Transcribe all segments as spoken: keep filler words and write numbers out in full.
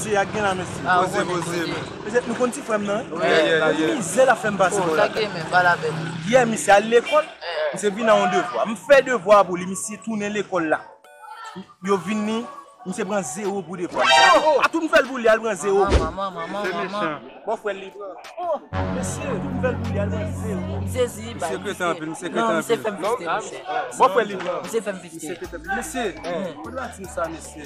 Misye a gen la, mesye. Poze, poze, men. Mesye, nou konn ti frè m nan, wi. Mizè l ap fè m pase bò la. Sa gen, men, pale avè m. Yè, misye al lekòl, misye vin a yon devwa. M fè devwa a pou li, misye tounen lekòl la. Yo vin li, misye pran zewo pou devwa. A tout m fè l pou li, al pran zewo. Manman, manman, manman, manman. Bò frè l li pran. Oh, mesye, tout m fè l pou li, al pran zewo. M sezi, bay. Misye kreten anpil, misye kreten anpil. Non, misye fè m fifte, monchè. Bò frè l li pran. Misye fè m fifte. Misye kreten anpil. Mesye, kote w a di m sa, mesye?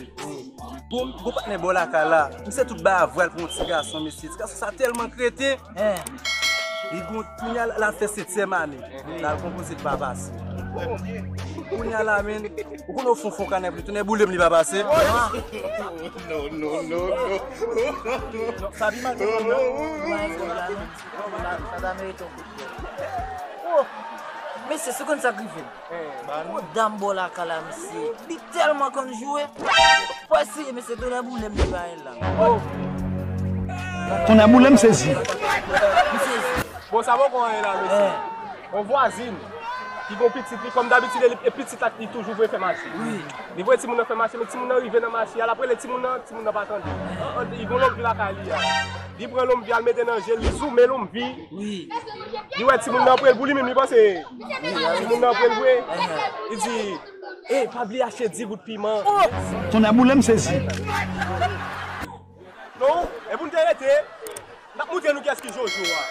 Bon, bon patnè bò lakay la. Misye tout bay avwal pou yon ti gason, mesye. Ti gason sa tèlman kreten. Li gon, kounye a l al fè setyèm ane. L al konpoze, li pa pase. Kounye a la, men, ou konnen w fon fon kanè pou li tounen boule m, li pa pase. Non, non, non, non. Sa pi mal ke kòb nan. Sa ta merite yon kout pye. Oh! Mesye, si w konn sa k rive m. Gwo dam bò lakay la, mesye. Li tèlman konn joure. Fò eseye, mesye, tounen boule m li pa la. Tounen boule m sezi. M sezi. Bon, sa poko anyen la, mesye. Yon vwazin ki gon pitit li, kòm dabitid, e pitit la, li toujou vle fè mache. Wi. Li voye timoun nan fè mache, men timoun nan rive nan mache a, l ap rele timoun nan, timoun nan pa tande. An, an, li gon lonbri lakay li a. Li pran lonbri a, l mete nan je l, li zoume lonbri. Wi. Li wè timoun nan pre l pou li menm, li panse timoun nan pre l vre. Li di, "Ey, pa bliye achte di gout piman." Tounen boule m sezi. Non, e pou n te rete, n ap montre nou kiyès ki Jojo a.